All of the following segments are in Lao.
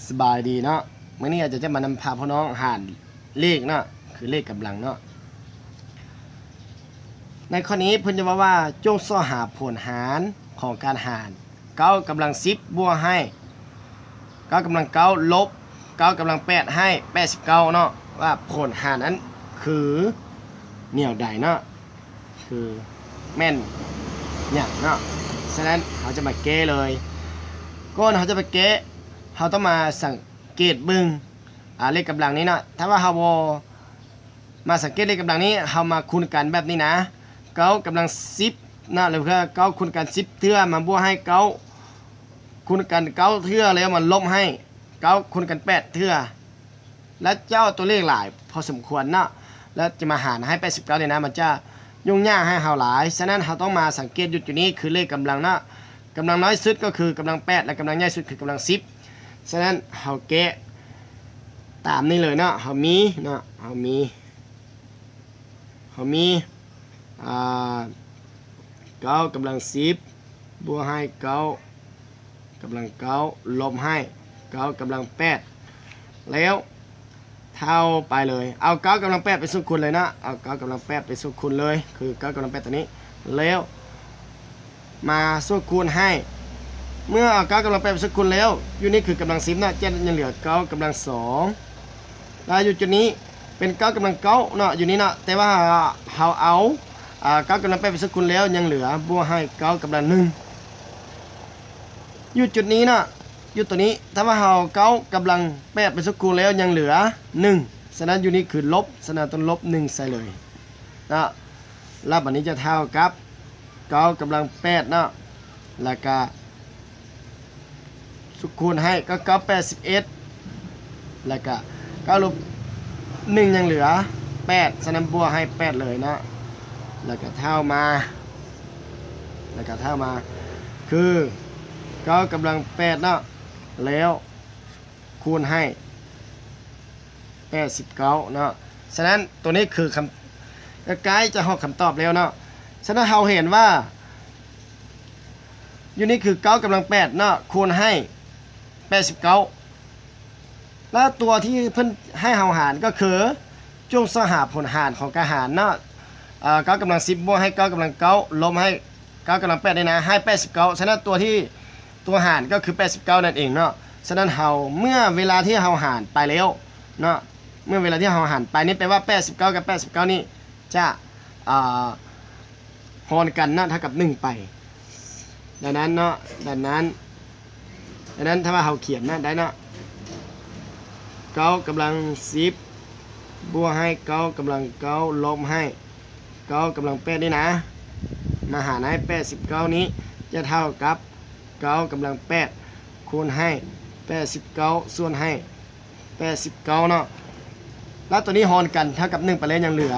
ສະບາຍດີເນາະ, ມື້ນີ້ອາຈານຈະມານຳພາພວກນ້ອງຫານເລກເນາະ, ຄືເລກກຳລັງເນາະ. ໃນຂໍ້ນີ້ເພິ່ນຈະເວົ້າວ່າ ຈົ່ງຊອກຫາຜົນຫານຂອງການຫານເກົ້າກຳລັງສິບບວກໃຫ້ເກົ້າກຳລັງເກົ້າ ລົບເກົ້າກຳລັງແປດໃຫ້ແປດສິບເກົ້າເນາະ, ວ່າຜົນຫານນັ້ນຄືແນວໃດເນາະ. ຄືແມ່ນຫຍັງເນາະ. ສະນັ້ນເຮົາຈະມາແກ້ເລີຍ. ກ່ອນເຮົາຈະໄປແກ້ ເຮົາຕ້ອງມາສັງເກດເບິ່ງ ອາ ເລກກຳລັງນີ້ເນາະ. ຖ້າວ່າເຮົາບໍ່ມາສັງເກດເລກກຳລັງນີ້ ເຮົາມາຄູນກັນແບບນີ້ນະ, ເກົ້າກຳລັງສິບເນາະ ຫຼືວ່າເກົ້າຄູນກັນສິບເທື່ອ ມາບວກໃຫ້ເກົ້າຄູນກັນເກົ້າເທື່ອ ແລ້ວມາລົບໃຫ້ເກົ້າຄູນກັນແປດເທື່ອ. ແລະ ເຈົ້າຕົວເລກຫຼາຍພໍສົມຄວນເນາະ ແລະ ຈະມາຫານໃຫ້ແປດສິບເກົ້ານີ້ນະ ມັນຈະຫຍຸ້ງຍາກໃຫ້ເຮົາຫຼາຍ. ສະນັ້ນເຮົາຕ້ອງມາສັງເກດຢູ່ຈຸດນີ້ ຄືເລກກຳລັງເນາະ, ກຳລັງນ້ອຍສຸດກໍຄືກຳລັງແປດ ແລະ ກຳລັງໃຫຍ່ສຸດຄືກຳລັງສິບ. ສະນັ້ນເຮົາແກ້ຕາມນີ້ເລີຍເນາະ, ເຮົາມີເນາະ ເຮົາມີ ເຮົາມີ ອ່າ ເກົ້າກຳລັງສິບ ບວກໃຫ້ເກົ້າກຳລັງເກົ້າ ລົບໃຫ້ເກົ້າກຳລັງແປດ ແລ້ວເທົ່າໄປເລີຍ. ເອົາເກົ້າກຳລັງແປດໄປສູດຄູນເລີຍເນາະ, ເອົາເກົ້າກຳລັງແປດໄປສູດຄູນເລີຍ ຄືເກົ້າກຳລັງແປດຕົວນີ້ ແລ້ວມາສູດຄູນໃຫ້. ເມື່ອເອົາເກົ້າກຳລັງແປດໄປສູດຄູນແລ້ວ ຢູ່ນີ້ຄືກຳລັງສິບເນາະ, ຈະຍັງເຫຼືອເກົ້າກຳລັງສອງ ແລ້ວຢູ່ຈຸດນີ້ເປັນເກົ້າກຳລັງເກົ້າເນາະ ຢູ່ນີ້ເນາະ, ແຕ່ວ່າເຮົາເອົາ ອ່າ ເກົ້າກຳລັງແປດໄປສູດຄູນແລ້ວ ຍັງເຫຼືອບວກໃຫ້ເກົ້າກຳລັງໜຶ່ງ. ຢູ່ຈຸດນີ້ເນາະ ຢູ່ຕົວນີ້ ຖ້າວ່າເຮົາເອົາເກົ້າກຳລັງແປດໄປສູດຄູນແລ້ວ ຍັງເຫຼືອໜຶ່ງ, ສະນັ້ນຢູ່ນີ້ຄືລົບ, ສະນັ້ນຕ້ອງລົບໜຶ່ງໃສ່ເລີຍເນາະ. ແລ້ວບັດນີ້ຈະເທົ່າກັບເກົ້າກຳລັງແປດເນາະ ແລ້ວກະ ສູດຄູນໃຫ້ເກົ້າເກົ້າແປດສິບເອັດ ແລ້ວກະເກົ້າລົບໜຶ່ງຍັງເຫຼືອແປດ, ສະນັ້ນບວກໃຫ້ແປດເລີຍເນາະ, ແລ້ວກະເທົ່າມາ ແລ້ວກະເທົ່າມາ ຄືເກົ້າກຳລັງແປດເນາະ ແລ້ວຄູນໃຫ້ ແປດສິບເກົ້າເນາະ. ສະນັ້ນໂຕນີ້ຄືຄຳ ໃກ້ໆຈະຮອດຄຳຕອບແລ້ວເນາະ. ສະນັ້ນເຮົາເຫັນວ່າຢູ່ນີ້ຄືເກົ້າກຳລັງແປດເນາະ ຄູນໃຫ້ແປດສິບເກົ້າ ແລ້ວຕົວທີ່ເພິ່ນໃຫ້ເຮົາຫານກໍຄື ຈົ່ງຊອກຫາຜົນຫານຂອງການຫານເນາະ ເອີ ເກົ້າກຳລັງສິບບວກໃຫ້ເກົ້າກຳລັງເກົ້າ ລົບໃຫ້ ເກົ້າກຳລັງແປດນີ້ນະ ໃຫ້ແປດສິບເກົ້າ. ສະນັ້ນຕົວທີ່ ຕົວຫານກໍຄືແປດສິບເກົ້ານັ້ນເອງເນາະ. ສະນັ້ນເຮົາ ເມື່ອເວລາທີ່ເຮົາຫານໄປແລ້ວເນາະ ເມື່ອເວລາທີ່ເຮົາຫານໄປນີ້ ແປວ່າແປດສິບເກົ້າກັບແປດສິບເກົ້ານີ້ຈະ ອ່າ ຮອນກັນເນາະ ເທົ່າກັບໜຶ່ງໄປ. ດັ່ງນັ້ນເນາະ ດັ່ງນັ້ນ ດັ່ງນັ້ນຖ້າວ່າເຮົາຂຽນນະ ໄດ້ເນາະ ເກົ້າກຳລັງສິບ ບວກໃຫ້ເກົ້າກຳລັງເກົ້າ ລົບໃຫ້ເກົ້າກຳລັງແປດນີ້ນະ ມາຫານໃຫ້ແປດສິບເກົ້ານີ້ ຈະເທົ່າກັບເກົ້າກຳລັງແປດ ຄູນໃຫ້ແປດສິບເກົ້າ ສ່ວນໃຫ້ແປດສິບເກົ້າເນາະ. ແລ້ວຕົວນີ້ຮອນກັນເທົ່າກັບໜຶ່ງໄປແລ້ວ ຍັງເຫຼືອ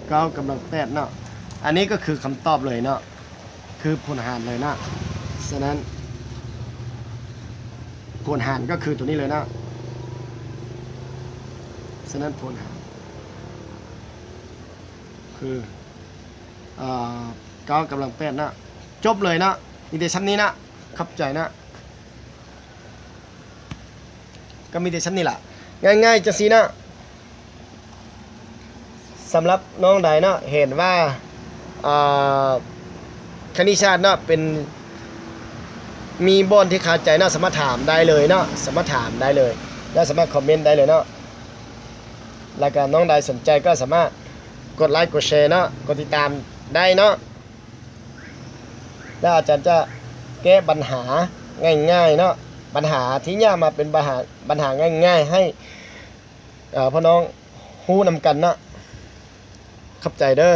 ເກົ້າກຳລັງແປດເນາະ. ອັນນີ້ກໍຄືຄຳຕອບເລີຍເນາະ ຄືຜົນຫານເລີຍເນາະ. ສະນັ້ນຜົນຫານກໍຄືຕົວນີ້ເລີຍເນາະ. ສະນັ້ນຜົນຫານຄື ເອີ ເກົ້າກຳລັງແປດເນາະ. ຈົບເລີຍເນາະ ມີແຕ່ຊ່ຳນີ້ເນາະ. ຂອບໃຈເນາະ. ກໍມີແຕ່ຊ່ຳນີ້ລະ ງ່າຍໆ ຈັ່ງຊີ້ເນາະ. ສຳລັບນ້ອງໃດເນາະ ເຫັນວ່າ ເອີ ຄະນິດສາດເນາະ ເປັນ ມີບ່ອນທີ່ຄາໃຈເນາະ ສາມາດຖາມໄດ້ເລີຍເນາະ ສາມາດຖາມໄດ້ເລີຍ ແລະ ສາມາດຄອມເມັນໄດ້ເລີຍເນາະ. ແລ້ວກໍນ້ອງໃດສົນໃຈກໍສາມາດກົດໄລກົດແຊເນາະ ກົດຕິດຕາມໄດ້ເນາະ. ແລ້ວອາຈານຈະແກ້ບັນຫາງ່າຍໆເນາະ ບັນຫາທີ່ຍາກມາເປັນບັນຫາ ບັນຫາງ່າຍໆ ໃຫ້ ເອີ ພໍ່ນ້ອງຮູ້ນຳກັນເນາະ. ຂອບໃຈເດີ.